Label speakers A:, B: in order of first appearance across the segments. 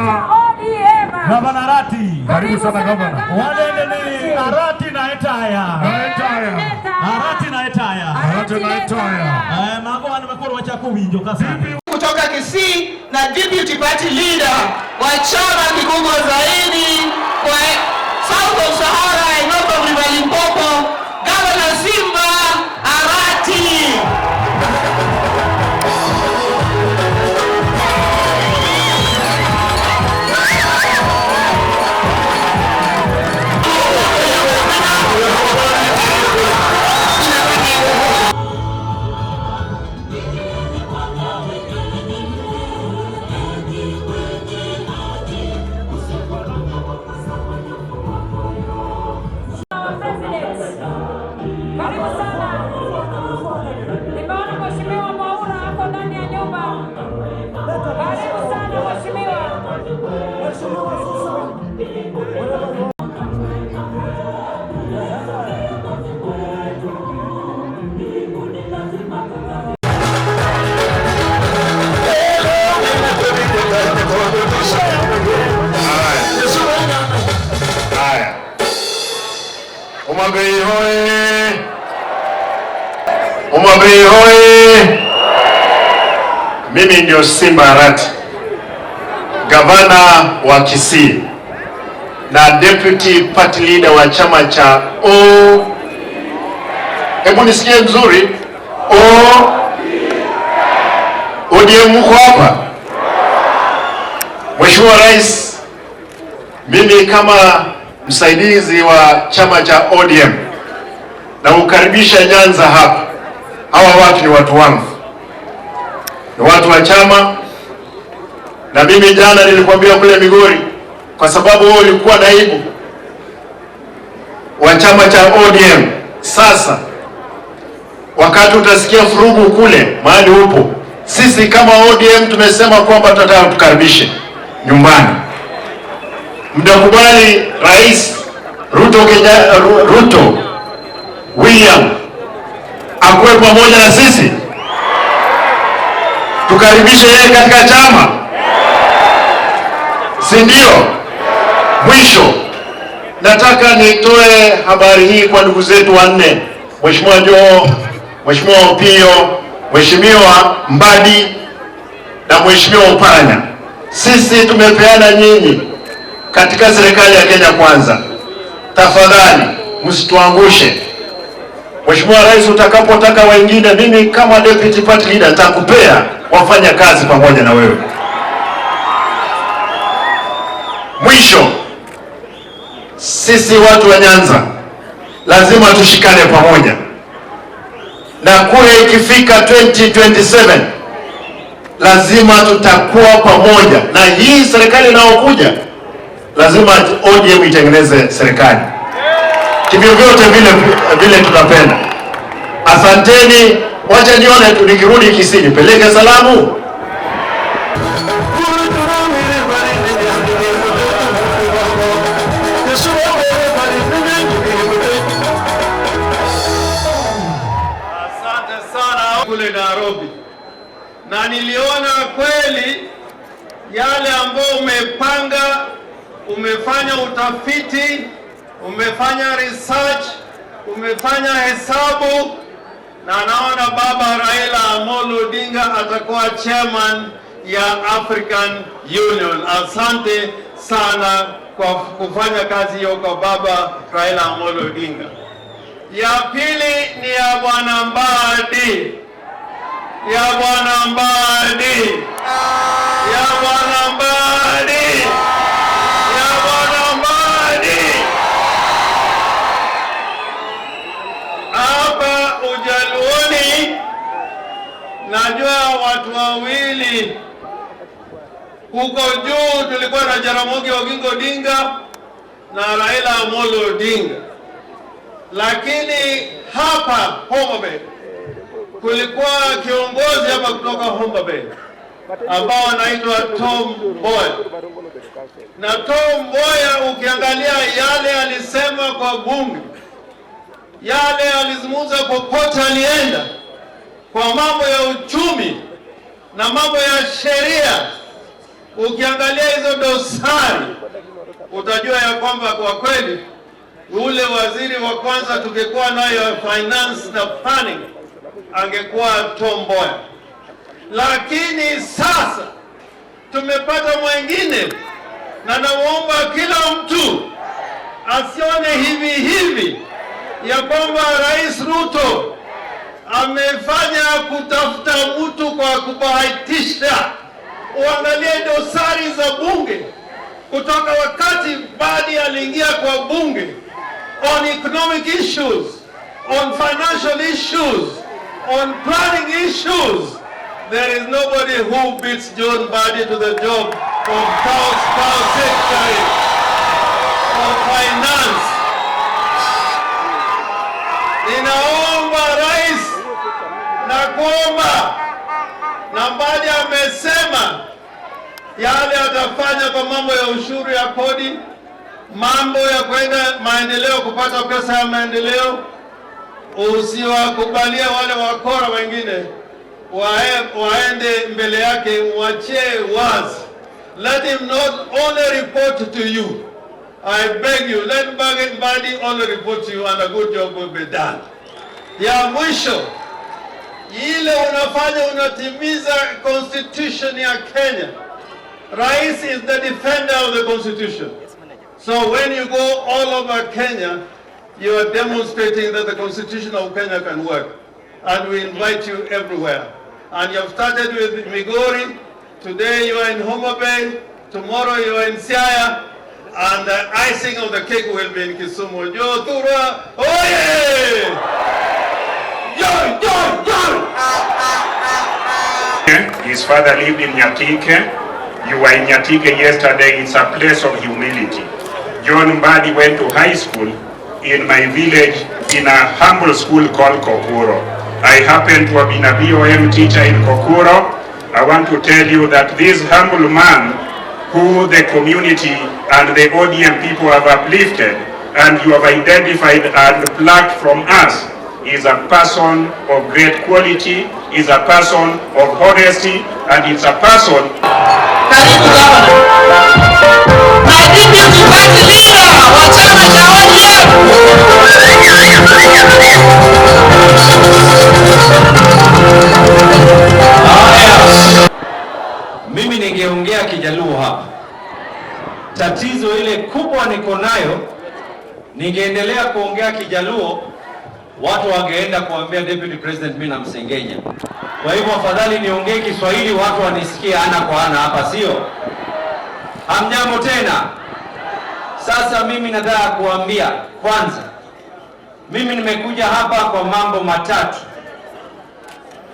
A: Gavana.
B: ODM.
C: Gavana Arati.
A: Karibu sana, gavana.
C: Wadende ni Arati na Etaya.
A: Na Etaya.
C: Arati na Etaya.
A: Arati na Etaya.
C: Mago wan makoro wachako winjo ka sani.
D: Kutoka Kisii na deputy party leader wa chama kikubwa zaidi kwa South of Sahara and North of River Limpopo, Governor Simba Arati.
B: President. Karibu sana. Nimeona Mheshimiwa Mwaura ako ndani ya nyumba. Karibu sana, Mheshimiwa.
E: Haya. Homa Bay hoye! Homa Bay hoye! Mimi ndio Simba Arati, gavana wa Kisii na deputy party leader wa chama cha O. Hebu nisikie mzuri. O ODM, mko hapa? Mheshimiwa Rais, mimi kama msaidizi wa chama cha ODM na kukaribisha Nyanza hapa. Hawa watu ni watu wangu, ni watu wa chama, na mimi jana nilikwambia kule Migori, kwa sababu wewe ulikuwa naibu wa chama cha ODM. Sasa wakati utasikia vurugu kule mahali upo, sisi kama ODM tumesema kwamba tunataka tukaribishe nyumbani. Mtakubali Rais Ruto Kenya, Ruto William akuwe pamoja na sisi, tukaribishe yeye katika chama, si ndio? Mwisho, nataka nitoe habari hii kwa ndugu zetu wanne, Mheshimiwa Joho, Mheshimiwa Opiyo, Mheshimiwa Mbadi na Mheshimiwa Oparanya. Sisi tumepeana nyinyi katika serikali ya Kenya Kwanza, tafadhali msituangushe. Mheshimiwa Rais, utakapotaka wengine, mimi kama deputy party leader nitakupea wafanya kazi pamoja na wewe. Mwisho, sisi watu wa Nyanza lazima tushikane pamoja, na kura ikifika 2027 lazima tutakuwa pamoja, na hii serikali inayokuja lazima ODM itengeneze serikali kivyovyote vile vile tunapenda. Asanteni, wacha nione tu nikirudi Kisii nipeleke salamu.
F: Asante sana kule Nairobi, na niliona kweli yale ambayo umepanga, umefanya utafiti, umefanya research, umefanya hesabu, na naona Baba Raila Amolo Odinga atakuwa chairman ya African Union. Asante sana kwa kufanya kazi hiyo kwa Baba Raila Amolo Odinga. Ya pili ni ya Bwana Mbadi, ya Bwana Mbadi, ya Bwana Mbadi, ya Bwana Mbadi. Hapa Ujaluoni najua watu wawili huko juu, tulikuwa na Jaramogi Oginga Odinga na Raila Amolo Odinga, lakini hapa Homa Bay kulikuwa kiongozi hapa kutoka Homa Bay ambao anaitwa Tom Mboya. Na Tom Mboya, ukiangalia yale alisema kwa bunge, yale alizungumza popote alienda, kwa mambo ya uchumi na mambo ya sheria, ukiangalia hizo dossier Utajua ya kwamba kwa kweli ule waziri wa kwanza tungekuwa nayo finance na planning angekuwa Tom Mboya, lakini sasa tumepata mwengine, na naomba kila mtu asione hivi hivi ya kwamba Rais Ruto amefanya kutafuta mtu kwa kubahatisha. Uangalie dosari za bunge kutoka wakati Mbadi aliingia kwa bunge on economic issues, on financial issues, on planning issues. There is nobody who beats John Mbadi to the job of Power Secretary of Finance. Ninaomba rais na kuomba, na Mbadi amesema yale atafanya kwa mambo ya ushuru ya kodi, mambo ya kwenda maendeleo, kupata pesa ya maendeleo. Usiwakubalia wale wakora wengine waende mbele yake, mwachie wazi. Let him not only report to you. I beg you, let Mbadi only report to you and a good job will be done. Ya mwisho, ile unafanya unatimiza constitution ya Kenya. Rais is the defender of the constitution. So when you go all over Kenya, you are demonstrating that the constitution of Kenya can work. And we invite you everywhere. And you have started with Migori, today you are in Homa Bay, tomorrow you are in Siaya, and the icing of the cake will be in Kisumu. Jothurwa, oye! Joy, joy, joy!
G: His father lived in Nyatike. You were in Nyatike yesterday. It's a place of humility. John Mbadi went to high school in my village in a humble school called Kokuro. I happen to have been a BOM teacher in Kokuro. I want to tell you that this humble man who the community and the ODM people have uplifted and you have identified and plucked from us is a person of great quality, is a person of honesty, and is a person.
D: Karibu gavana. Na deputy party leader wa chama cha ODM.
H: Haya, mimi ningeongea Kijaluo hapa. Tatizo ile kubwa niko nayo, ningeendelea kuongea Kijaluo, watu wangeenda kuambia deputy president mimi namsengenya. Kwa hivyo afadhali niongee Kiswahili, watu wanisikie ana kwa ana hapa, sio? Hamjambo tena. Sasa mimi nataka kuambia kwanza, mimi nimekuja hapa kwa mambo matatu.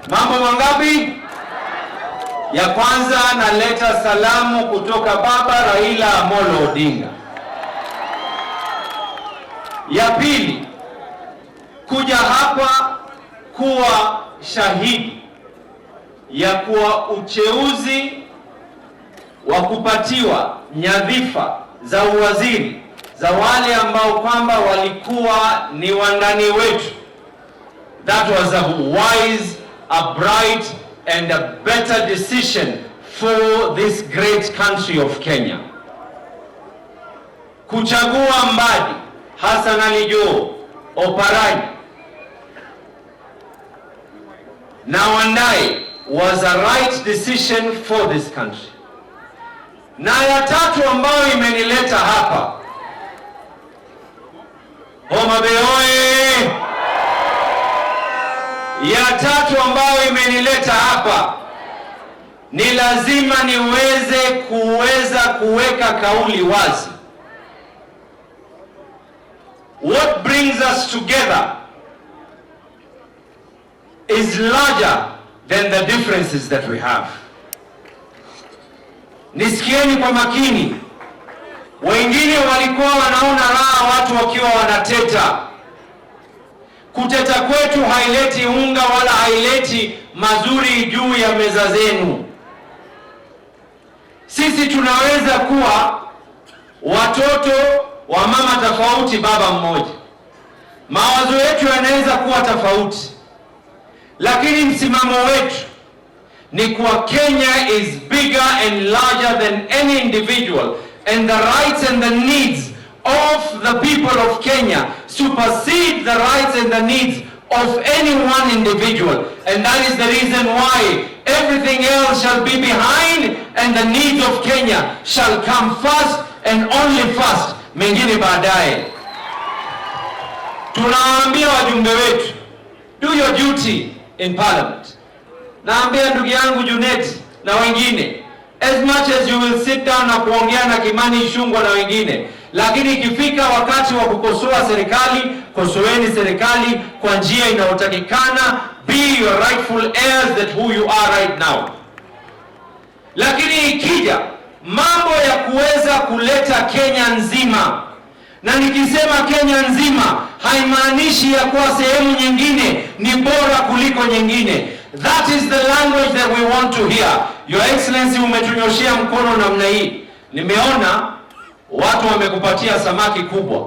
H: Mambo mangapi? Ya kwanza, naleta salamu kutoka baba Raila Amolo Odinga. Ya pili, kuja hapa kuwa shahidi ya kuwa uteuzi wa kupatiwa nyadhifa za uwaziri za wale ambao kwamba walikuwa ni wandani wetu. That was a wise, a bright and a better decision for this great country of Kenya. Kuchagua Mbadi, Hassan Ali Joho, Oparanya na Wandayi was a right decision for this country. Na ya tatu ambayo imenileta hapa, Homa Bay oye! Ya tatu ambayo imenileta hapa ni lazima niweze kuweza kuweka kauli wazi. What brings us together is larger than the differences that we have. Nisikieni kwa makini. Wengine walikuwa wanaona raha watu wakiwa wanateta. Kuteta kwetu haileti unga wala haileti mazuri juu ya meza zenu. Sisi tunaweza kuwa watoto wa mama tofauti, baba mmoja. Mawazo yetu yanaweza kuwa tofauti, lakini msimamo wetu ni kuwa Kenya is bigger and larger than any individual. And the rights and the needs of the people of Kenya supersede the rights and the needs of any one individual. And that is the reason why everything else shall be behind and the needs of Kenya shall come first and only first, mengine baadaye. Tunawaambia wajumbe wetu, do your duty in parliament. Naambia ndugu yangu Junet na wengine, as much as you will sit down na kuongea na Kimani Ichung'wah na wengine, lakini ikifika wakati wa kukosoa serikali, kosoeni serikali kwa njia inayotakikana. Be your rightful heirs that who you are right now. Lakini ikija mambo ya kuweza kuleta Kenya nzima, na nikisema Kenya nzima haimaanishi ya kuwa sehemu nyingine ni bora kuliko nyingine. That is the language that we want to hear. Your Excellency, umetunyoshea mkono namna hii, nimeona watu wamekupatia samaki kubwa.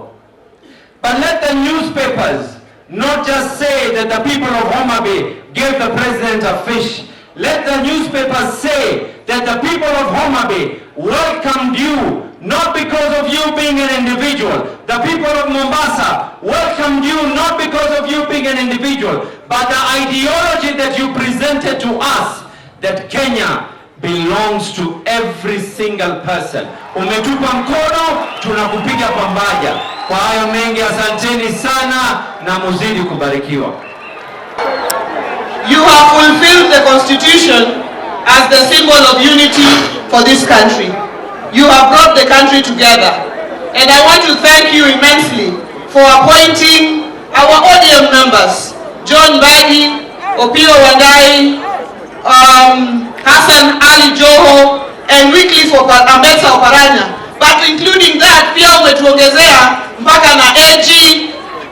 H: But let the newspapers not just say that the people of Homa Bay gave the president a fish. Let the newspapers say that the people of Homa Bay welcomed you, not because of you being an individual. The people of Mombasa welcomed you not because of you being an individual, but the ideology that you presented to us, that Kenya belongs to every single person. Umetupa mkono, tunakupiga pambaja. Kwa hayo mengi, asanteni sana na muzidi kubarikiwa.
D: You have fulfilled the constitution as the symbol of unity for this country. You have brought the country together. And I want to thank you immensely for appointing our ODM members, John Mbadi, Opiyo Wandayi, Hassan Ali Joho, and Wycliffe Ambetsa Oparanya. But including that, pia umetuongezea mpaka na AG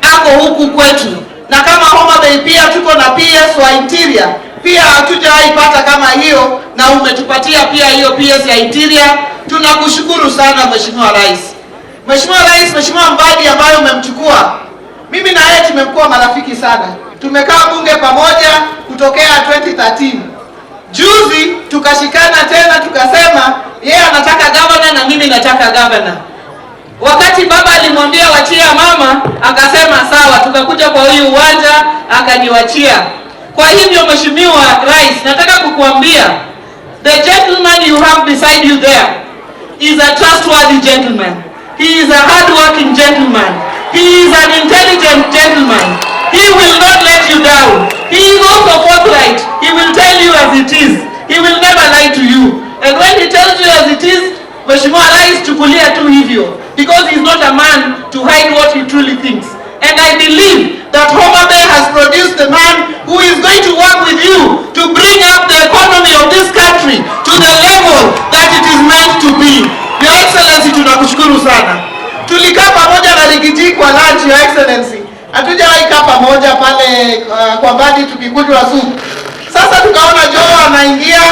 D: ako huku kwetu, na kama Homa Bay pia tuko na PS wa Interior, pia hatujawahi pata kama hiyo, na umetupatia pia hiyo PS ya Interior. Tunakushukuru sana, Mheshimiwa Rais. Mheshimiwa Rais, Mheshimiwa Mbadi ambaye umemchukua, mimi na yeye tumekuwa marafiki sana, tumekaa bunge pamoja kutokea 2013. Juzi tukashikana tena tukasema yeye anataka governor na mimi nataka governor. Wakati baba alimwambia wachia mama, akasema sawa. Tukakuja kwa huyu uwanja akaniwachia. Kwa hivyo, Mheshimiwa Rais, nataka kukuambia the gentleman you have beside you there is a trustworthy gentleman. He is a hardworking gentleman. He is an intelligent gentleman. He will not let you down. He is also forthright. He will tell you as it is. He will never lie to you. And when he tells you as it is, Mheshimiwa Rais, chukulia tu hivyo, because he's not a man to hide what he truly thinks. And I believe that Homa Bay has produced the man who is going to work with you to bring up the economy of this country to the level that it is meant to be. Your Excellency, tunakushukuru sana. Tulikaa pamoja na Riggy G kwa lunch, Your Excellency. Hatujawahi kaa pamoja pale kwa Mbadi tukikunywa supu. Sasa tukaona Joho anaingia,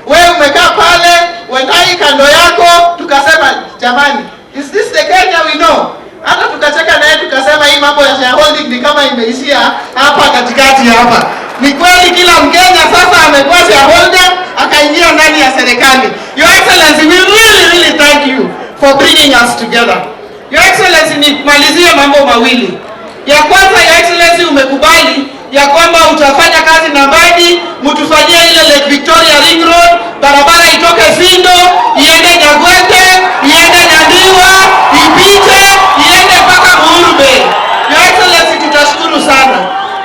D: wewe umekaa pale, Wandayi kando yako, tukasema, "Jamani, is this the Kenya we know?" Hata tukacheka naye tukasema hii mambo ya shareholding ni kama imeishia hapa katikati hapa. Ni kweli kila Mkenya sasa amekuwa shareholder, akaingia ndani ya serikali. Your Excellency, we really really thank you for bringing us together. Your Excellency, nimalizie mambo mawili. Ya kwanza, Your Excellency, umekubali ya kwamba utafanya kazi na Mbadi, mtufanyie ile Lake Victoria Ring Road, barabara itoke Sindo iende Nyagwete, iende Nyandiwa, ipite iende mpaka Muhuru Bay. Your Excellency, tutashukuru sana.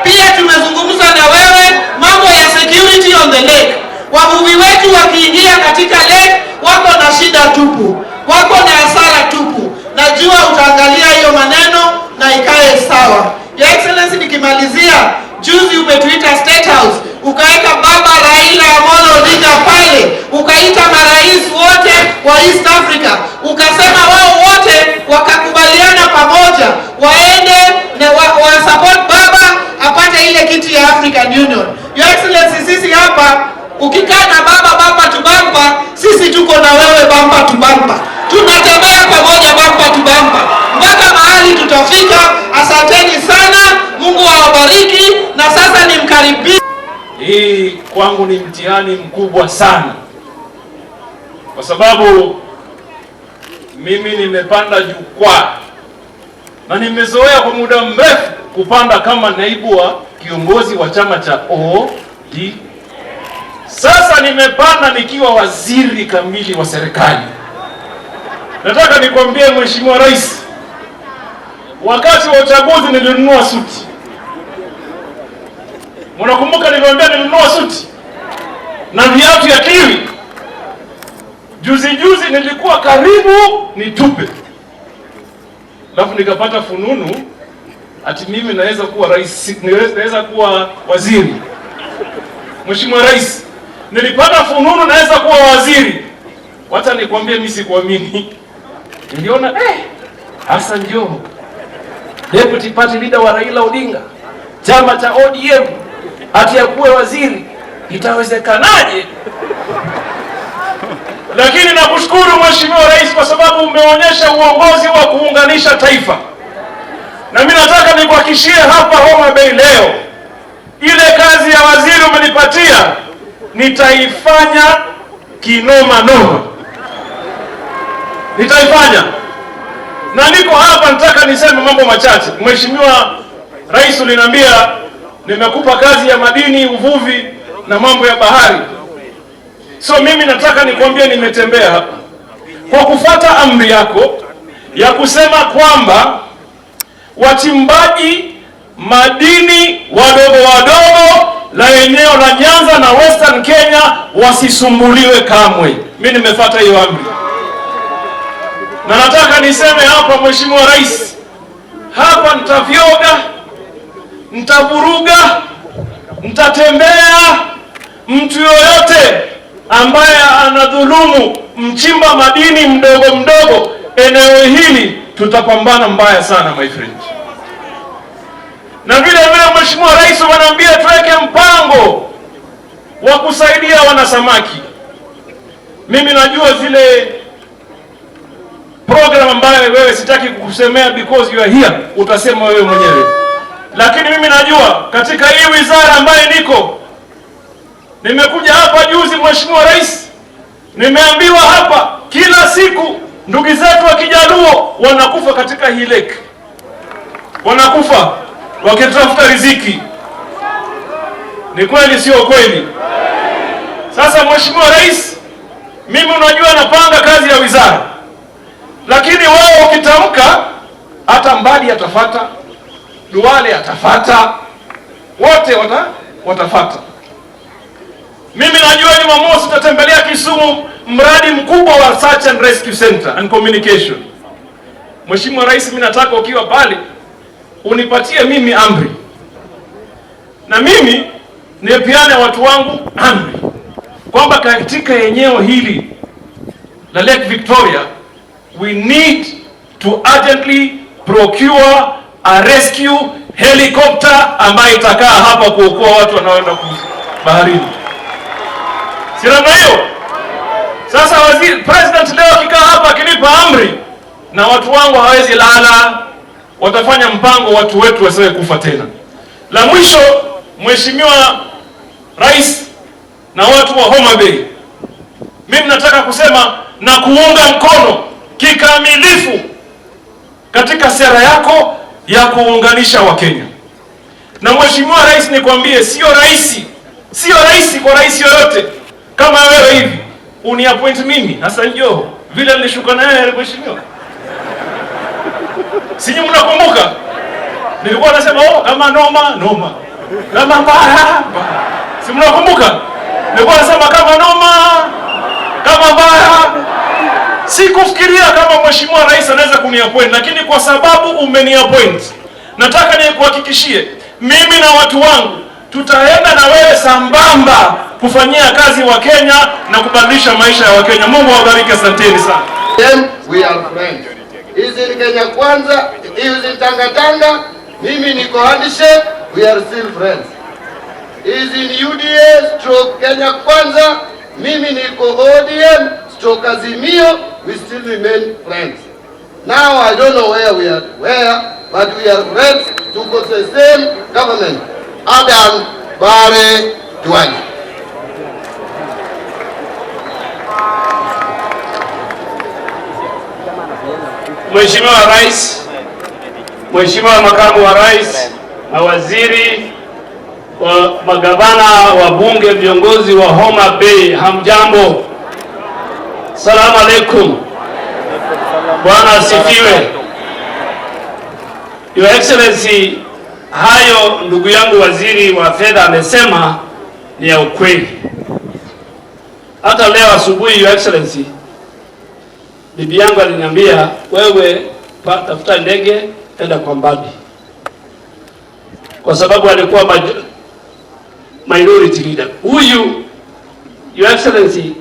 D: Pia tumezungumza na wewe mambo ya security on the lake. Wavuvi wetu wakiingia katika lake wako na shida tupu, wako na hasara tupu. Najua utaangalia hiyo maneno na ikae sawa. Your Excellency, nikimalizia, juzi umetuita State House, ukaweka baba Raila Amolo Odinga pale, ukaita marais wote wa East Africa, ukasema wao wote wakakubaliana pamoja waende na wa support baba apate ile kiti ya African Union. Your Excellency, sisi hapa ukikaa na baba bumper to bumper, sisi tuko na wewe bumper to bumper. Tunatembea pamoja bumper to bumper mpaka mahali tutafika. Asanteni sana, Mungu awabariki. Na sasa nimkaribishe.
I: Hii kwangu ni mtihani mkubwa sana, kwa sababu Mimi nimepanda jukwaa na nimezoea kwa muda mrefu kupanda kama naibu wa kiongozi wa chama cha OD. Sasa nimepanda nikiwa waziri kamili wa serikali. Nataka nikwambie Mheshimiwa Rais, wakati wa uchaguzi nilinunua suti. Mnakumbuka niliwaambia nilinunua suti na viatu ya kiwi? Juzi juzi nilikuwa karibu nitupe, alafu nikapata fununu ati mimi naweza kuwa rais, naweza kuwa waziri. Mheshimiwa Rais, nilipata fununu naweza kuwa waziri. Wacha nikwambie, mimi sikuamini. Niliona Hassan Joho, deputy party leader wa Raila Odinga, chama cha ODM, ati akuwe waziri, itawezekanaje? Lakini nakushukuru Mheshimiwa Rais kwa sababu umeonyesha uongozi wa kuunganisha taifa. Na mimi nataka nikuhakikishie hapa Homa Bay leo, ile kazi ya waziri umenipatia nitaifanya kinoma noma, nitaifanya. Na niko hapa nataka niseme mambo machache. Mheshimiwa Rais, uliniambia nimekupa kazi ya madini, uvuvi na mambo ya bahari. So mimi nataka nikwambie, nimetembea hapa kwa kufuata amri yako ya kusema kwamba wachimbaji madini wadogo wadogo la eneo la Nyanza na Western Kenya wasisumbuliwe kamwe. Mimi nimefuata hiyo amri. Na nataka niseme hapa Mheshimiwa Rais, hapa nitavyoga, nitavuruga, nitatembea. Mtu yoyote ambaye anadhulumu mchimba madini mdogo mdogo eneo hili, tutapambana mbaya sana my friend. Na vile vile Mheshimiwa Rais, wanaambia tuweke mpango wa kusaidia wanasamaki. Mimi najua zile program ambayo wewe sitaki kukusemea because you are here, utasema wewe mwenyewe. Lakini mimi najua katika hii wizara ambayo niko, nimekuja hapa juzi Mheshimiwa Rais, nimeambiwa hapa kila siku ndugu zetu wa Kijaluo wanakufa katika hii lake, wanakufa wakitafuta riziki. Ni kweli sio kweli? Sasa Mheshimiwa Rais, mimi unajua napanga kazi ya wizara, lakini wao ukitamka hata Mbadi atafata, Duale atafata, wote watafata. Mimi najua Jumamosi tutatembelea Kisumu, mradi mkubwa wa Search and Rescue Center and Communication. Mheshimiwa Rais, mimi nataka ukiwa pale unipatie mimi amri, na mimi nipeane watu wangu amri kwamba katika eneo hili la Lake Victoria we need to urgently procure a rescue helicopter ambayo itakaa hapa kuokoa watu wanaoenda baharini. Si namna hiyo? Sasa waziri president leo akikaa hapa akinipa amri, na watu wangu hawezi lala, watafanya mpango watu wetu wasiwe kufa tena. La mwisho, Mheshimiwa Rais na watu wa Homa Bay, mimi nataka kusema na kuunga mkono kikamilifu katika sera yako ya kuunganisha Wakenya. Na Mheshimiwa Rais, nikwambie, sio rahisi, sio rahisi kwa rais yoyote kama wewe hivi uniappoint mimi Hassan Joho vile nilishuka naye mheshimiwa. Sinyi mnakumbuka? Nilikuwa nasema oh, kama noma noma, kama mbaya mbaya. Si mnakumbuka? Nilikuwa nasema kama noma, kama mbaya. Sikufikiria kama Mheshimiwa Rais anaweza kuniappoint, lakini kwa sababu umeniappoint, nataka nikuhakikishie mimi na watu wangu tutaenda na wewe sambamba kufanyia kazi wa Kenya na kubadilisha maisha ya Wakenya. Mungu awabariki, asanteni sana.
J: We are friends. Hizi ni Kenya Kwanza, hizi ni Tanga Tanga, mimi niko handshake, we are still friends. Hizi ni UDA stroke Kenya Kwanza, mimi niko ODM stroke Azimio, we still remain friends. Now I don't know where we are, where, but we are friends, tuko the same government. Adam Bare Duale.
I: Mheshimiwa Rais, Mheshimiwa Makamu wa Rais, mawaziri, wa magavana, wabunge, viongozi wa Homa Bay, hamjambo? Salamu alaikum. Bwana asifiwe. Your Excellency, hayo ndugu yangu waziri wa fedha amesema ni ya ukweli. Hata leo asubuhi, Your Excellency, bibi yangu aliniambia, "Wewe tafuta ndege, enda kwa Mbadi," kwa sababu alikuwa minority leader. Huyu, Your Excellency,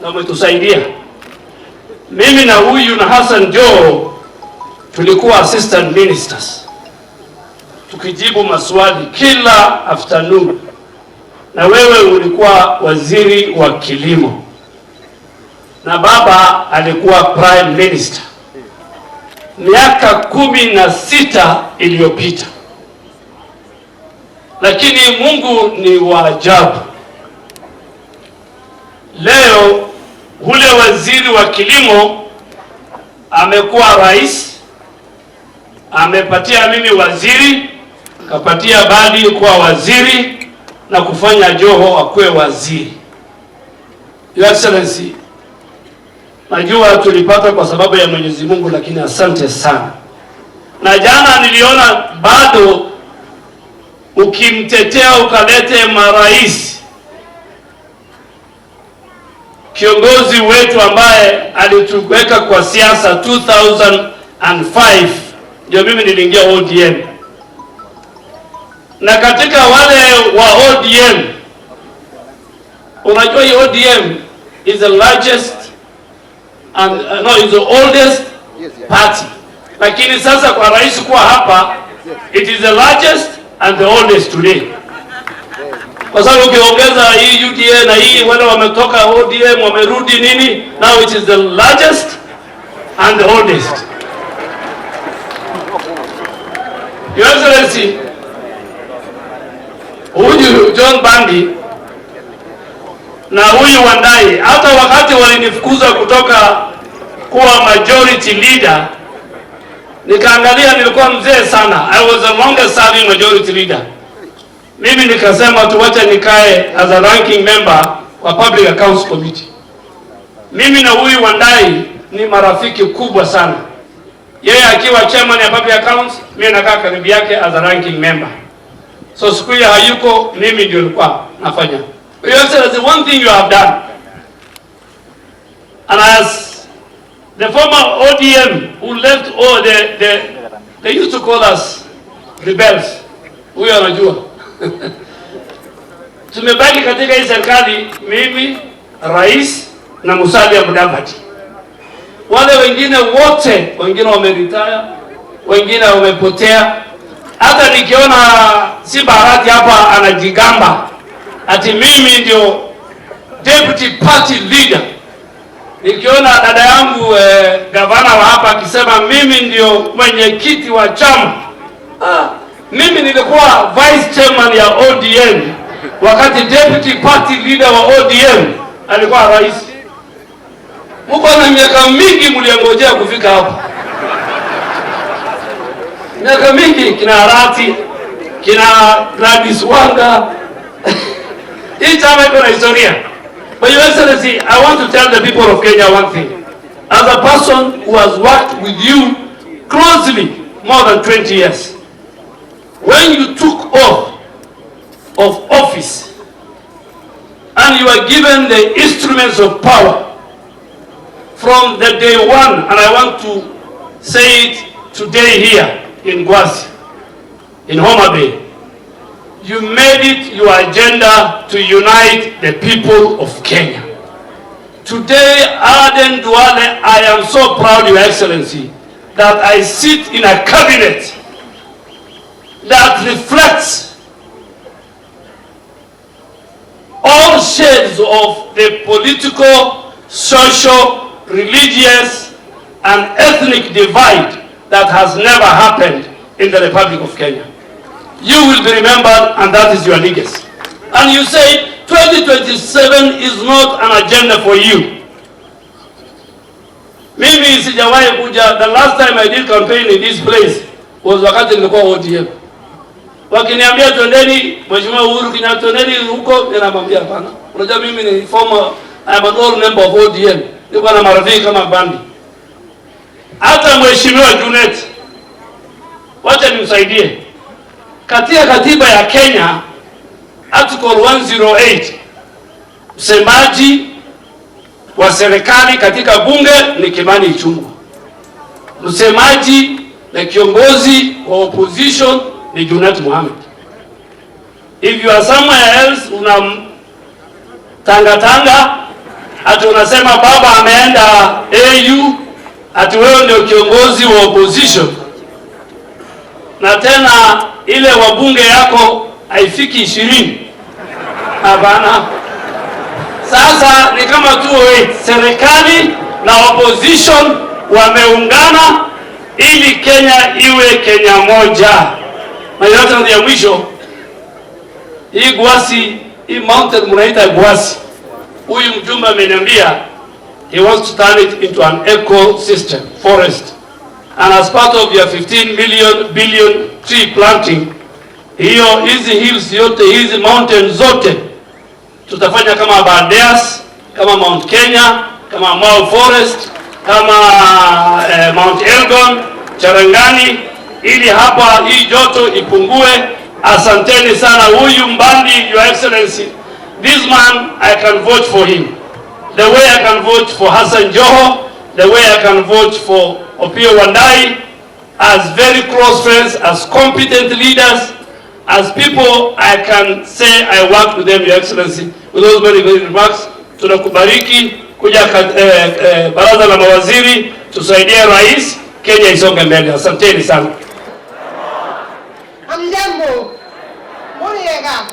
I: na umetusaidia. Mimi na huyu na Hassan Joho tulikuwa assistant ministers tukijibu maswali kila afternoon, na wewe ulikuwa waziri wa kilimo na baba alikuwa prime minister miaka 16 iliyopita. Lakini Mungu ni wa ajabu. Leo ule waziri wa kilimo amekuwa rais, amepatia mimi waziri, kapatia Mbadi kuwa waziri na kufanya Joho akuwe waziri. Your Excellency, najua tulipata kwa sababu ya Mwenyezi Mungu, lakini asante sana. Na jana niliona bado ukimtetea ukalete marais, kiongozi wetu ambaye alituweka kwa siasa 2005, ndio mimi niliingia ODM, na katika wale wa ODM, unajua hii ODM is the largest and no, is the oldest party, lakini sasa kwa rais kuwa hapa, it is the largest and the oldest today, kwa sababu ukiongeza hii UDA na hii wale wametoka ODM wamerudi nini, now it is the largest and the oldest. Your Excellency, huyu John Mbadi na huyu Wandayi, hata wakati walinifukuza kutoka kuwa majority leader, nikaangalia nilikuwa mzee sana. I was the longest serving majority leader. Mimi nikasema tuwache nikae as a ranking member wa Public Accounts Committee. Mimi na huyu Wandayi ni marafiki kubwa sana. Yeye akiwa chairman ya Public Accounts, mimi nakaa karibu yake as a ranking member. So siku hiyo hayuko, mimi ndio nilikuwa nafanya. Your Excellency, one thing you have done, and as the former ODM who left all the they used to call us rebels. Huyo anajua. Tumebaki katika hii serikali, mimi, rais na Musalia Mudavadi. Wale wengine wote, wengine wameretire, wengine wamepotea. Hata nikiona Simba Arati hapa anajigamba ati mimi ndio deputy party leader, nikiona dada yangu gavana wa hapa akisema mimi ndio mwenyekiti wa chama, ah, mimi nilikuwa vice chairman ya ODM wakati deputy party leader wa ODM alikuwa rais. Mko na miaka mingi mliongojea kufika hapa, miaka mingi, kina Arati, kina Gladys Wanga. Hii chama iko na historia. But Your Excellency, I want to tell the people of Kenya one thing. As a person who has worked with you closely more than 20 years, when you took oath of office and you were given the instruments of power from the day one, and I want to say it today here in Gwasi, in Homa Bay, you made it your agenda to unite the people of Kenya. Today, Aden Duale, I am so proud, Your Excellency, that I sit in a cabinet that reflects all shades of the political, social, religious, and ethnic divide that has never happened in the Republic of Kenya. You will be remembered, and that is your legacy. And you say 2027 is not an agenda for you. Mimi sijawahi kuja. The last time I did campaign in this place was wakati nilikuwa ODM. Wakiniambia twendeni, Mheshimiwa Uhuru Kenyatta, twendeni huko, ninamwambia hapana. Unajua mimi ni former, I am an old member of ODM. Niko na marafiki kama Bandi. Hata Mheshimiwa Junet, wacha nimsaidie. Katika katiba ya Kenya article 108, msemaji wa serikali katika bunge ni Kimani Ichung'wah. Msemaji na kiongozi wa opposition ni Junet Mohamed. If you are somewhere else, una tanga tanga ati unasema baba ameenda AU, ati wewe ndio kiongozi wa opposition, na tena ile wabunge yako haifiki 20. Hapana. Sasa ni kama 208, serikali na opposition wameungana ili Kenya iwe Kenya moja. Na yote ya mwisho, hii Gwasi, hii mountain mnaita Gwasi, huyu mjumbe ameniambia he wants to turn it into an ecosystem forest, and as part of your 15 million billion tree planting, hiyo hizi hills yote, hizi mountain zote tutafanya kama Aberdares, kama Mount Kenya, kama Mau Forest, kama Mount Elgon, Cherangani, ili hapa hii joto ipungue. Asanteni sana. Huyu Mbadi, Your Excellency, this man, I can vote for him the way I can vote for Hassan Joho, the way I can vote for Opiyo Wandayi, as very close friends, as competent leaders, as people I can say I work with them, Your Excellency. With those very very remarks, tunakubariki kuja baraza la mawaziri, tusaidie rais, Kenya isonge mbele. Asanteni sana.
K: Hamjambo. Muriega.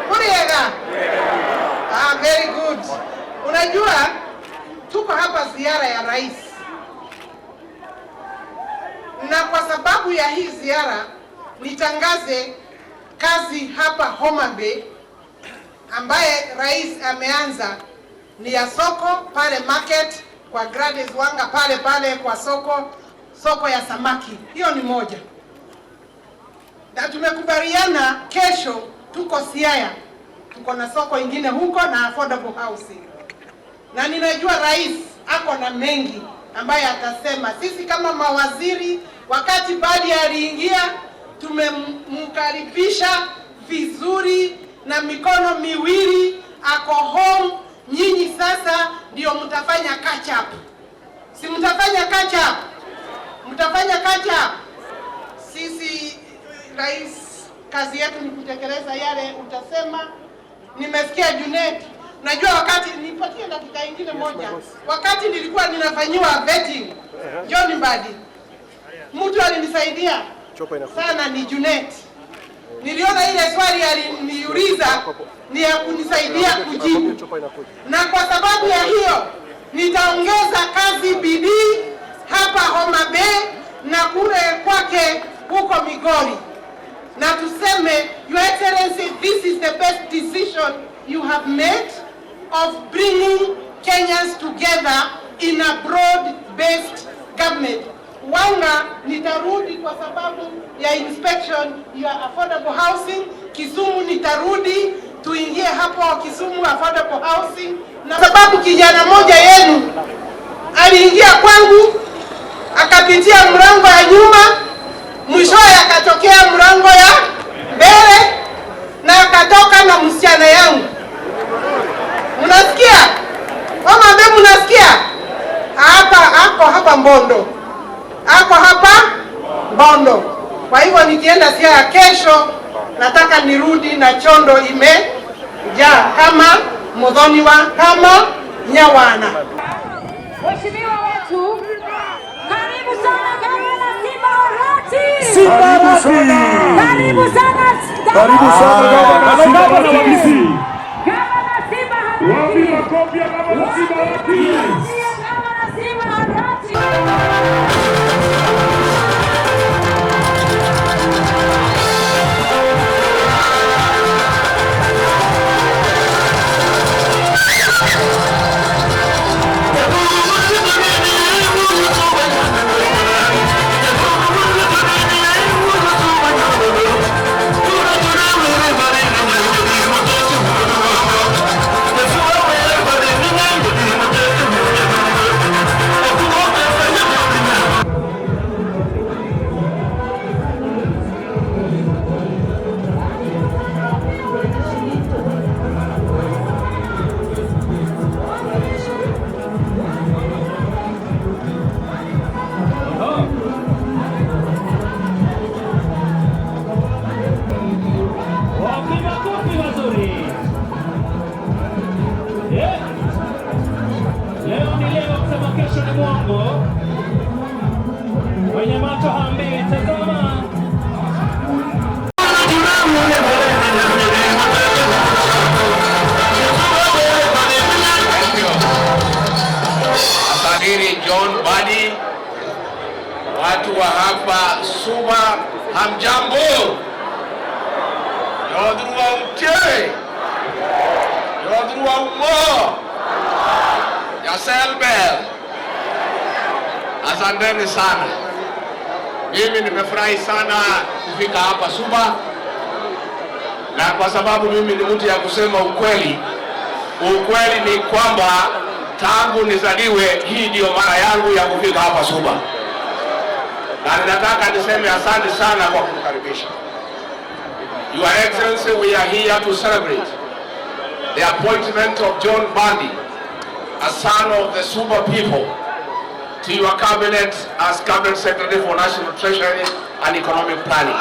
K: Muriega. Ah, very good. Unajua tuko hapa ziara ya rais, na kwa sababu ya hii ziara nitangaze kazi hapa Homa Bay ambaye rais ameanza ni ya soko pale market kwa Gladys Wanga pale pale kwa soko ya samaki. Hiyo ni moja, na tumekubaliana kesho tuko Siaya, tuko na soko ingine huko na affordable housing, na ninajua rais ako na mengi ambaye atasema. Sisi kama mawaziri, wakati Mbadi aliingia, tumemkaribisha vizuri na mikono miwili, ako home. Nyinyi sasa ndio mtafanya catch up, si mtafanya catch up? Mtafanya catch up. Sisi rais, kazi yetu ni kutekeleza yale utasema. Nimesikia Junet, najua wakati, nipatie dakika ingine moja. Wakati nilikuwa ninafanyiwa vetting, John Mbadi, mtu alinisaidia sana ni Junet. Niliona ile swali aliniuliza ni ya kunisaidia kujibu, na kwa sababu ya hiyo nitaongeza kazi bidii hapa Homa Bay na kule kwake huko Migori, na tuseme, Your Excellency, this is the best decision you have made of bringing Kenyans together in a broad-based government. Wanga, nitarudi kwa sababu ya inspection ya affordable housing. Kisumu nitarudi, tuingie hapo Kisumu affordable housing, na sababu kijana moja yenu aliingia kwangu akapitia mlango ya nyuma, mwishowe akatokea mlango ya mbele na akatoka na msichana yangu. Mnasikia? Mama mbe, mnasikia? Hapa ako hapa Mbondo, ako hapa Mbondo. Kwa hivyo nikienda Siaya kesho, nataka nirudi na chondo imejaa kama Muthoniwa, kama Nyawana.
B: Mheshimiwa wetu, karibu sana Gavana Simba Arati.
A: Simba Arati.
B: Karibu sana.
A: Karibu sana Gavana Simba Arati.
B: Gavana Simba Arati.
A: Wapi makofi ya Gavana Simba Arati?
B: Gavana Simba Arati.
L: Wenye macho haambiwi tazama.
M: Asanteni John Mbadi, watu wa hapa Suba, hamjambo? Yodhruwa umche, yodhruwa umo, yaselbel. Asanteni sana. Mimi nimefurahi sana kufika hapa Suba, na kwa sababu mimi ni mtu ya kusema ukweli. Ukweli ni kwamba tangu nizaliwe, hii ndiyo mara yangu ya kufika hapa Suba, na ninataka niseme asante sana kwa kutukaribisha. Your Excellency, we are here to celebrate the appointment of John Mbadi, a son of the Suba people, to your cabinet as Cabinet Secretary for National Treasury and Economic Planning.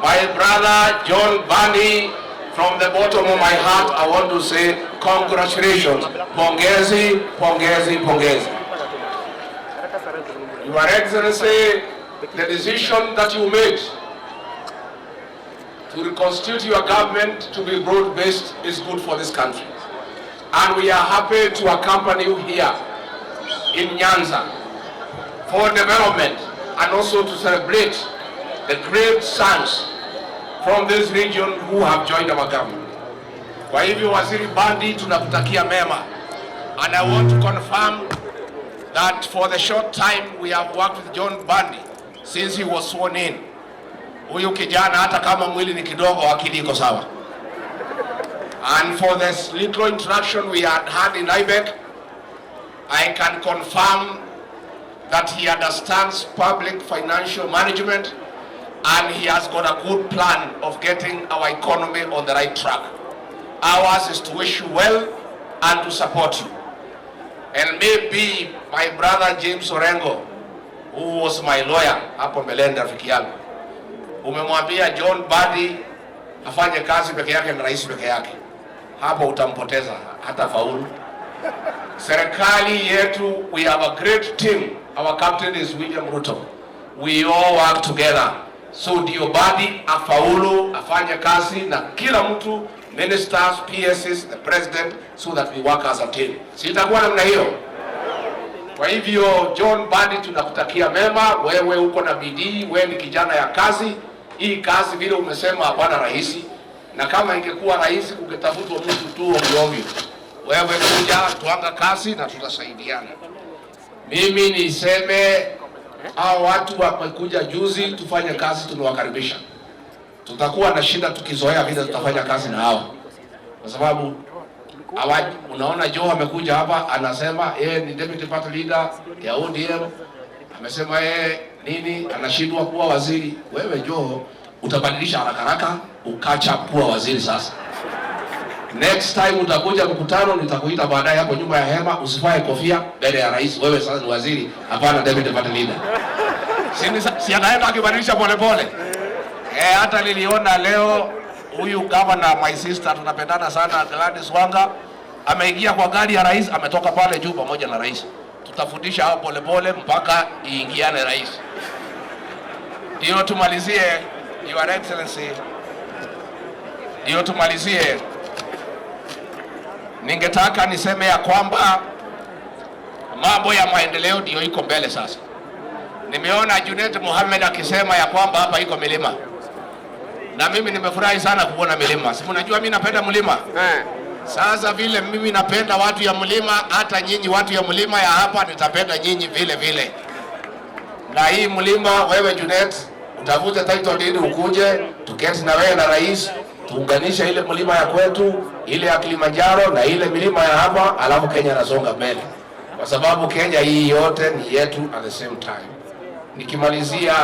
M: My brother John Mbadi, from the bottom of my heart, I want to say congratulations. Pongezi, pongezi, pongezi. Your Excellency, the decision that you made to reconstitute your government to be broad-based is good for this country. And we are happy to accompany you here in Nyanza for development and also to celebrate the great sons from this region who have joined our government. Kwa hivyo, Waziri Mbadi, tunakutakia mema. And I want to confirm that for the short time we have worked with John Mbadi since he was sworn in, huyu kijana hata kama mwili ni kidogo, akili iko sawa. And for this little interaction we had had in IBEC, I can confirm that he understands public financial management and he has got a good plan of getting our economy on the right track. Ours is to wish you well and to support you. And maybe my brother James Orengo, who was my lawyer hapo mbeleni, rafiki yangu, umemwambia John Mbadi afanye kazi peke yake na rais peke yake, hapo utampoteza, hata faulu. Serikali yetu, we have a great team. Our captain is William Ruto. We all work together. So ndio Mbadi afaulu, afanye kazi na kila mtu, ministers, PSs, the president, so that we work as a team. Si itakuwa namna hiyo? Kwa hivyo John Mbadi, tunakutakia mema. Wewe uko na bidii, wewe ni kijana ya kazi. Hii kazi vile umesema hapana rahisi, na kama ingekuwa rahisi kungetafutwa mtu tu ovyo ovyo. Wewe kuja tuanga kazi na tutasaidiana. Mimi niseme hao watu wamekuja juzi, tufanye kazi, tumewakaribisha. Tutakuwa na shida tukizoea vile tutafanya kazi na hawa, kwa sababu hawa, unaona Joe amekuja hapa anasema yeye ni deputy party leader ya ODM, amesema yeye nini, anashindwa kuwa waziri. Wewe Joe utabadilisha haraka haraka ukacha kuwa waziri sasa. Next time utakuja mkutano, nitakuita baadaye hapo nyuma ya hema, usivae kofia mbele ya rais. Wewe sasa ni waziri, hapana deputy party leader. Si anaenda akibadilisha polepole. Eh, hata niliona leo huyu governor, my sister, tunapendana sana, Gladys Wanga ameingia kwa gari ya rais, ametoka pale juu pamoja na rais. Tutafundisha hao polepole mpaka iingiane rais. Ndio tumalizie, Your Excellency, ndio tumalizie. Ningetaka niseme ya kwamba mambo ya maendeleo ndio iko mbele sasa. Nimeona Junet Mohamed akisema ya kwamba hapa iko milima, na mimi nimefurahi sana kuona milima. Si mnajua mimi napenda mlima. Sasa vile mimi napenda watu ya mlima, hata nyinyi watu ya mlima ya hapa nitapenda nyinyi vile vile. Na hii mlima, wewe Junet, utafute title deed ukuje tuketi na wewe na rais tuunganishe ile mlima ya kwetu, ile ya Kilimanjaro na ile milima ya hapa, alafu Kenya nasonga mbele, kwa sababu Kenya hii yote ni yetu at the same time. Nikimalizia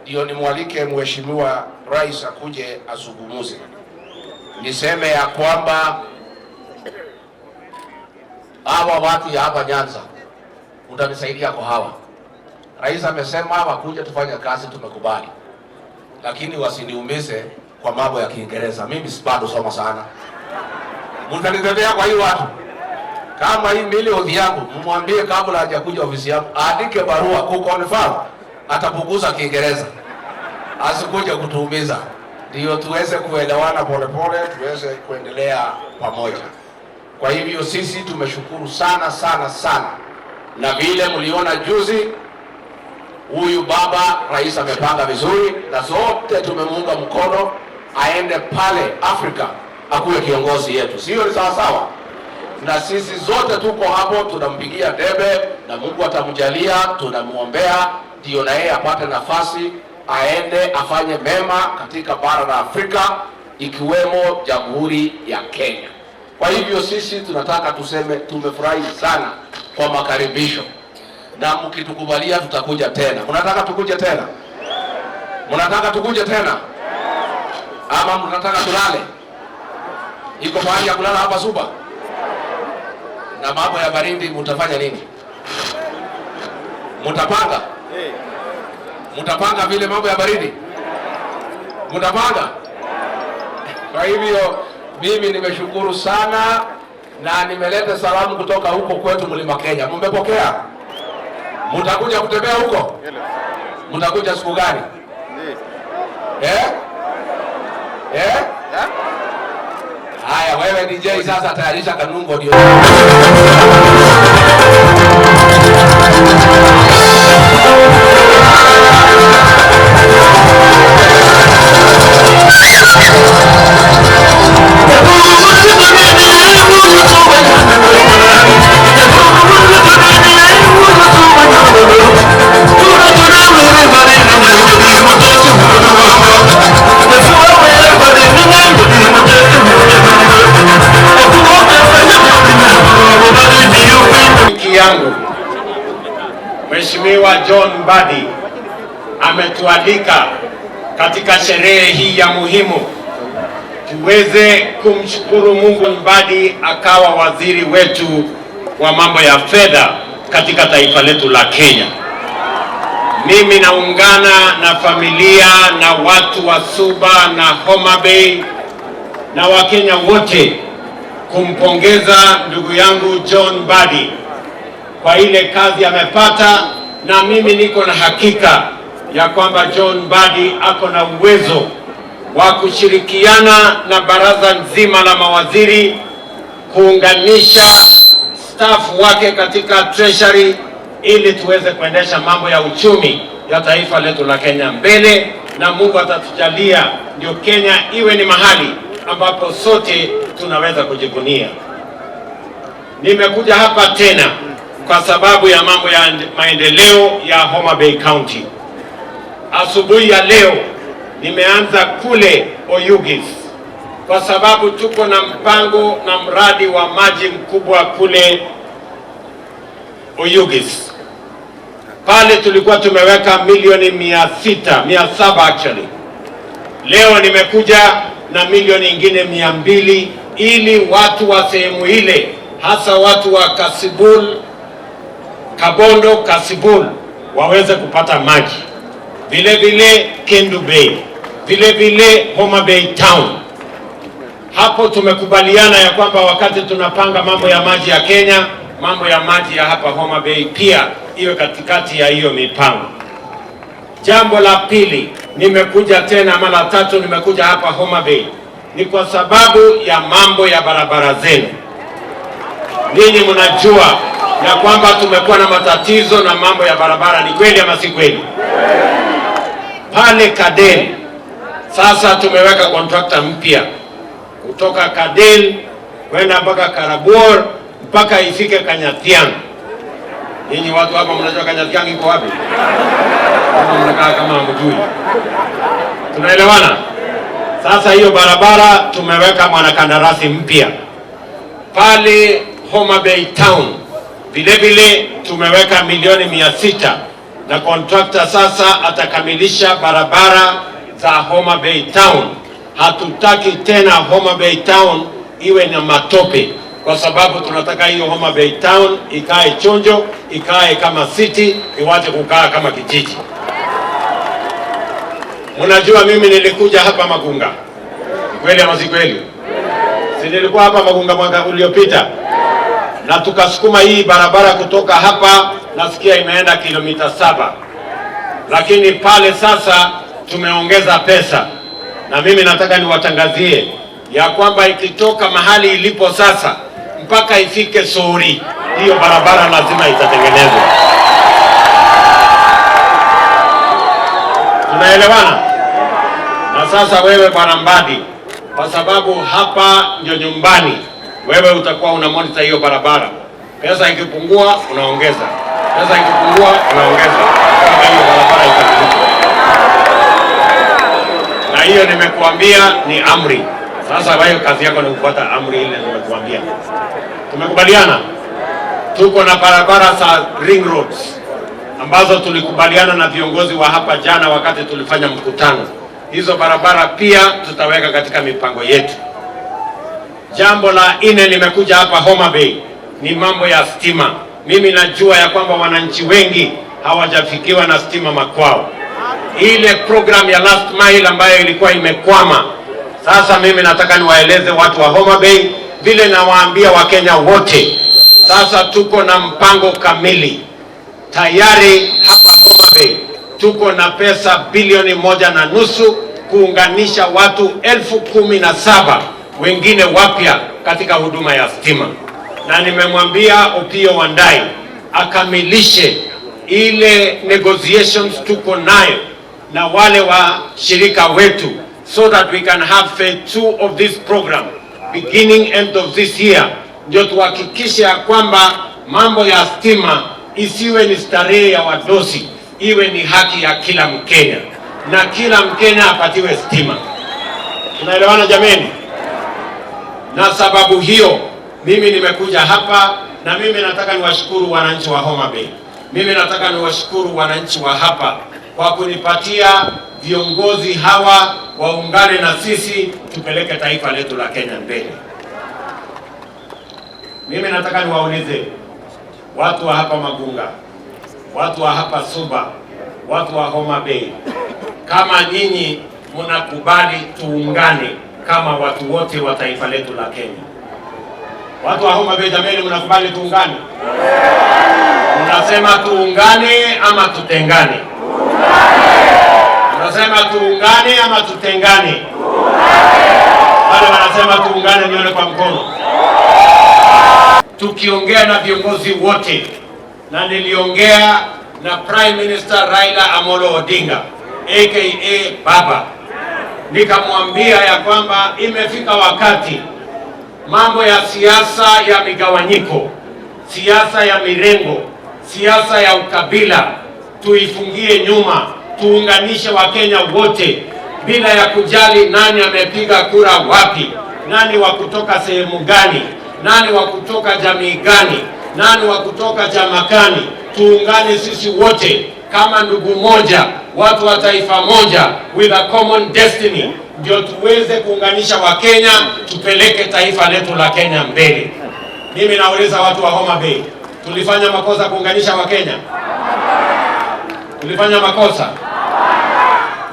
M: ndio nimwalike Mheshimiwa Rais akuje azungumuze, niseme ya kwamba hawa watu ya hapa Nyanza utanisaidia kwa hawa. Rais amesema wakuja tufanye kazi, tumekubali, lakini wasiniumize kwa mambo ya Kiingereza. Mimi si bado soma sana, mtanitetea kwa hiyo watu. Kama hii milioni yangu, mmwambie kabla hajakuja ofisi yangu aandike barua ku confirm Atapunguza Kiingereza asikuje kutuumiza, ndio tuweze kuelewana polepole, tuweze kuendelea pamoja. Kwa hivyo sisi tumeshukuru sana sana sana, na vile mliona juzi, huyu baba rais amepanga vizuri, na sote tumemuunga mkono aende pale Afrika akuwe kiongozi yetu, sio? Ni sawa sawa? Na sisi zote tuko hapo, tunampigia debe na Mungu atamjalia, tunamwombea ndio na yeye apate nafasi aende afanye mema katika bara la Afrika ikiwemo Jamhuri ya Kenya. Kwa hivyo sisi tunataka tuseme tumefurahi sana kwa makaribisho, na mkitukubalia tutakuja tena. Mnataka tukuje tena? Mnataka tukuje tena ama mnataka tulale? Iko mahali ya kulala hapa Suba? Na mambo ya baridi mtafanya nini? Mtapanga? Mtapanga vile mambo ya baridi? Mtapanga? Kwa hivyo mimi nimeshukuru sana na nimeleta salamu kutoka huko kwetu Mlima Kenya. Mmepokea? Mtakuja kutembea huko? Mtakuja siku gani? Eh? Eh? Haya, wewe DJ sasa tayarisha kanungo ndio.
G: Yangu Mheshimiwa John Mbadi ametualika katika sherehe hii ya muhimu tuweze kumshukuru Mungu. Mbadi akawa waziri wetu wa mambo ya fedha katika taifa letu la Kenya. Mimi naungana na familia na watu wa Suba na Homa Bay na Wakenya wote kumpongeza ndugu yangu John Mbadi kwa ile kazi amepata, na mimi niko na hakika ya kwamba John Mbadi ako na uwezo wa kushirikiana na baraza nzima la mawaziri kuunganisha staff wake katika treasury ili tuweze kuendesha mambo ya uchumi ya taifa letu la Kenya mbele, na Mungu atatujalia ndio Kenya iwe ni mahali ambapo sote tunaweza kujivunia. Nimekuja hapa tena kwa sababu ya mambo ya maendeleo ya Homa Bay County. Asubuhi ya leo nimeanza kule Oyugis kwa sababu tuko na mpango na mradi wa maji mkubwa kule Oyugis. Pale tulikuwa tumeweka milioni 600, 700 actually. Leo nimekuja na milioni ingine 200 ili watu wa sehemu ile, hasa watu wa Kasibul, Kabondo, Kasibul waweze kupata maji. Vile vile Kendu Bay, vile vile Homa Bay Town. Hapo tumekubaliana ya kwamba wakati tunapanga mambo ya maji ya Kenya, mambo ya maji ya hapa Homa Bay pia iwe katikati ya hiyo mipango. Jambo la pili, nimekuja tena mara tatu, nimekuja hapa Homa Bay ni kwa sababu ya mambo ya barabara zenu. Ninyi mnajua ya kwamba tumekuwa na matatizo na mambo ya barabara, ni kweli ama si kweli? Pale Kadel sasa tumeweka contractor mpya kutoka Kadel kwenda mpaka Karabor mpaka ifike Kanyatiang. Ninyi watu hapa mnajua Kanyatiang iko wapi? Kama mnakaa kama hamjui. Tunaelewana? Sasa hiyo barabara tumeweka mwanakandarasi mpya pale Homa Bay Town. Vile vile tumeweka milioni 600 na contractor sasa atakamilisha barabara za Homa Bay Town. Hatutaki tena Homa Bay Town iwe na matope, kwa sababu tunataka hiyo Homa Bay Town ikae chonjo, ikae kama city, iwache kukaa kama kijiji. Mnajua mimi nilikuja hapa Magunga, kweli ama si kweli? Si nilikuwa hapa Magunga mwaka uliopita, na tukasukuma hii barabara kutoka hapa, nasikia imeenda kilomita 7.
E: Lakini pale sasa tumeongeza pesa, na mimi nataka niwatangazie ya kwamba ikitoka mahali ilipo sasa mpaka ifike Sori, hiyo barabara lazima itatengenezwa. Tunaelewana? Na sasa wewe Bwana Mbadi, kwa sababu hapa ndio nyumbani, wewe utakuwa una monitor hiyo barabara. Pesa ikipungua unaongeza, pesa ikipungua unaongeza, mpaka hiyo barabara itakamilika. Na hiyo nimekuambia ni amri. Sasa wewe kazi yako ni kufuata amri ile nimekuambia. Tumekubaliana? Tuko na barabara za ring roads ambazo tulikubaliana na viongozi wa hapa jana wakati tulifanya mkutano. Hizo barabara pia tutaweka katika mipango yetu. Jambo la nne, nimekuja hapa Homa Bay ni mambo ya stima. Mimi najua ya kwamba wananchi wengi hawajafikiwa na stima makwao. Ile program ya last mile ambayo ilikuwa imekwama, sasa mimi nataka niwaeleze watu wa Homa Bay vile nawaambia Wakenya wote, sasa tuko na mpango kamili tayari. Hapa Homa Bay tuko na pesa bilioni 1.5 kuunganisha watu 17,000 wengine wapya katika huduma ya stima, na nimemwambia Opiyo Wandayi akamilishe ile negotiations tuko nayo na wale washirika wetu so that we can have phase 2 of this program beginning end of this year, ndio tuhakikishe ya kwamba mambo ya stima isiwe ni starehe ya wadosi, iwe ni haki ya kila Mkenya na kila Mkenya apatiwe stima. Tunaelewana jameni? Na sababu hiyo mimi nimekuja hapa, na mimi nataka niwashukuru wananchi wa Homa Bay. Mimi nataka niwashukuru wananchi wa hapa kwa kunipatia viongozi hawa waungane na sisi tupeleke taifa letu la Kenya mbele. Mimi nataka niwaulize watu wa hapa Magunga, watu wa hapa Suba, watu wa Homa Bay, kama nyinyi mnakubali tuungane kama watu wote wa taifa letu la Kenya. Watu wa Homa Bay, jameni, mnakubali tuungane? Mnasema tuungane ama tutengane? Mnasema tuungane ama tutengane? Wale wanasema tuungane, nione kwa mkono. Tukiongea na viongozi wote, na niliongea na Prime Minister Raila Amolo Odinga aka Baba, nikamwambia ya kwamba imefika wakati mambo ya siasa ya migawanyiko, siasa ya mirengo, siasa ya ukabila tuifungie nyuma, tuunganishe Wakenya wote bila ya kujali nani amepiga kura wapi, nani wa kutoka sehemu gani, nani wa kutoka jamii gani, nani wa kutoka chama gani. Tuungane sisi wote kama ndugu moja, watu wa taifa moja, with a common destiny, ndio tuweze kuunganisha Wakenya, tupeleke taifa letu la Kenya mbele. Mimi nauliza watu wa Homa Bay, tulifanya makosa kuunganisha Wakenya? Tulifanya makosa?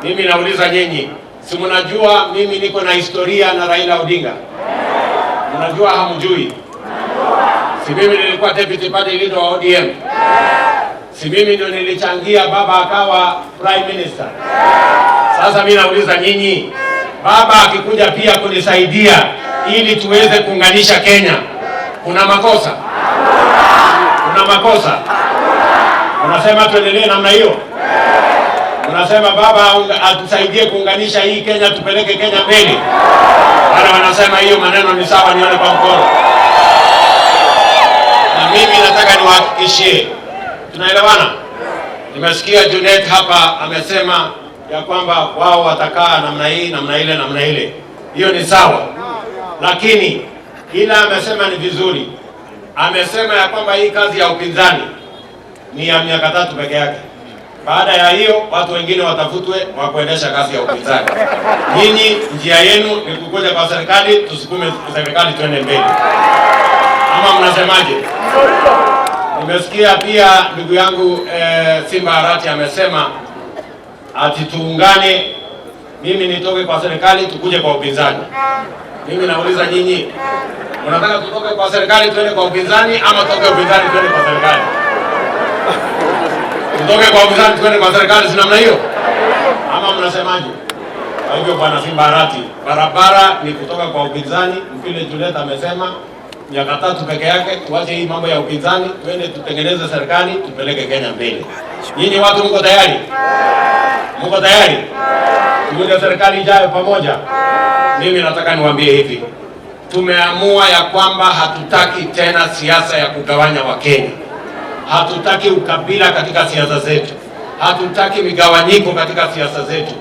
E: Mimi nauliza nyinyi, si mnajua mimi niko na historia na Raila Odinga? Mnajua hamjui? Si mimi nilikuwa deputy party leader wa ODM? Si mimi ndio nilichangia baba akawa prime minister? Sasa mimi nauliza nyinyi, baba akikuja pia kunisaidia ili tuweze kuunganisha Kenya, kuna makosa? Kuna makosa? Unasema tuendelee namna hiyo? Unasema baba atusaidie kuunganisha hii Kenya, tupeleke Kenya mbele? Wale wanasema hiyo maneno ni sawa, nione kwa mkono. Na mimi nataka niwahakikishie, tunaelewana? Nimesikia Junet hapa amesema ya kwamba wao watakaa namna hii, namna ile, namna ile. Hiyo ni sawa, lakini ila amesema ni vizuri. Amesema ya kwamba hii kazi ya upinzani ni ya miaka 3 peke yake. Baada ya hiyo watu wengine watafutwe wa kuendesha kazi ya upinzani. Nyinyi njia yenu ni kukuja kwa serikali, tusukume serikali tuende mbele. Ama mnasemaje? Nimesikia pia ndugu yangu Simba Arati amesema ati tuungane, mimi nitoke kwa serikali tukuje kwa upinzani. Mimi nauliza nyinyi, mnataka tutoke kwa serikali tuende kwa upinzani ama tutoke upinzani tuende kwa serikali?
N: Tutoke kwa upinzani tuende kwa serikali, si namna hiyo? Ama mnasemaje? Kwa hivyo Bwana Simba Arati, barabara ni kutoka kwa upinzani. Vile Juliet amesema miaka 3 peke yake, tuache hii mambo ya upinzani, tuende tutengeneze serikali, tupeleke Kenya mbele. Nyinyi watu mko tayari? Mko tayari? Tuunde serikali ijayo pamoja? Mimi nataka niwaambie hivi, tumeamua ya kwamba hatutaki tena siasa ya kugawanya Wakenya. Hatutaki ukabila katika siasa zetu, hatutaki migawanyiko katika siasa zetu.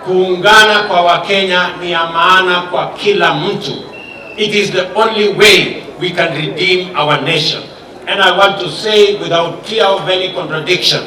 N: Kuungana kwa Wakenya ni ya maana kwa kila mtu. It is the only way we can redeem our nation. And I want to say without fear of any contradiction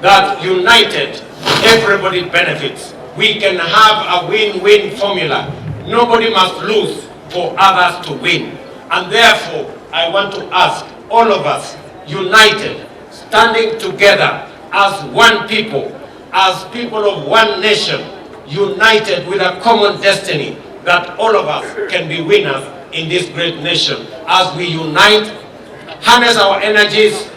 N: that united, everybody benefits. We can have a win-win formula. Nobody must lose for others to win. And therefore, I want to ask all of us, united, standing together as one people, as people of one nation, united with a common destiny, that all of us can be winners in this great nation. As we unite, harness our energies,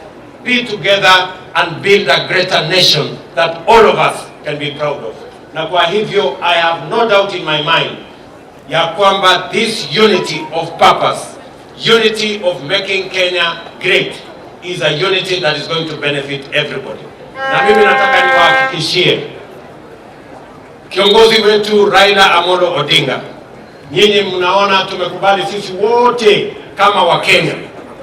N: be together and build a greater nation that all of us can be proud of. Na kwa hivyo, I have no doubt in my mind ya kwamba this unity of purpose, unity of making Kenya great, is a unity that is going to benefit everybody. Na mimi nataka niwahakikishie kiongozi wetu Raila Amolo Odinga, nyinyi mnaona tumekubali sisi wote kama Wakenya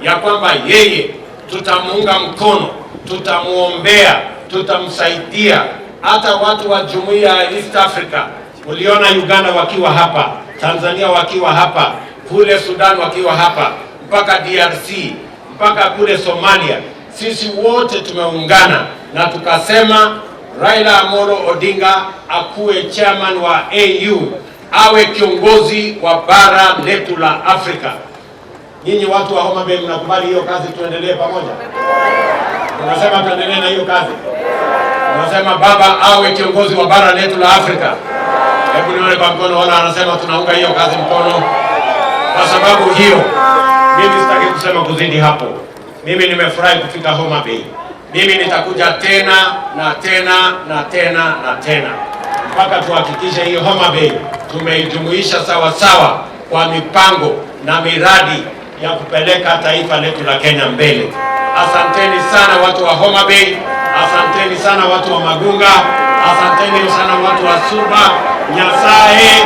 N: ya kwamba yeye tutamuunga mkono, tutamuombea, tutamsaidia. Hata watu wa jumuiya ya East Africa, uliona Uganda wakiwa hapa, Tanzania wakiwa hapa, kule Sudan wakiwa hapa, mpaka DRC, mpaka kule Somalia. Sisi wote tumeungana na tukasema Raila Amolo Odinga akuwe chairman wa AU, awe kiongozi wa bara letu la Afrika. Nyinyi watu wa Homa Bay mnakubali hiyo kazi, tuendelee pamoja? Tunasema tuendelee na hiyo kazi. Tunasema baba awe kiongozi wa bara letu la Afrika. Hebu nione kwa mkono wala anasema tunaunga hiyo kazi mkono. Kwa sababu hiyo, mimi sitaki kusema kuzidi hapo. Mimi nimefurahi kufika Homa Bay. Mimi nitakuja tena na tena na tena na tena mpaka tuhakikishe hiyo Homa Bay tumeijumuisha sawa sawa kwa mipango na miradi ya kupeleka taifa letu la Kenya mbele. Asanteni sana watu wa Homa Bay, asanteni sana watu wa Magunga, asanteni sana watu wa Suba. Nyasaye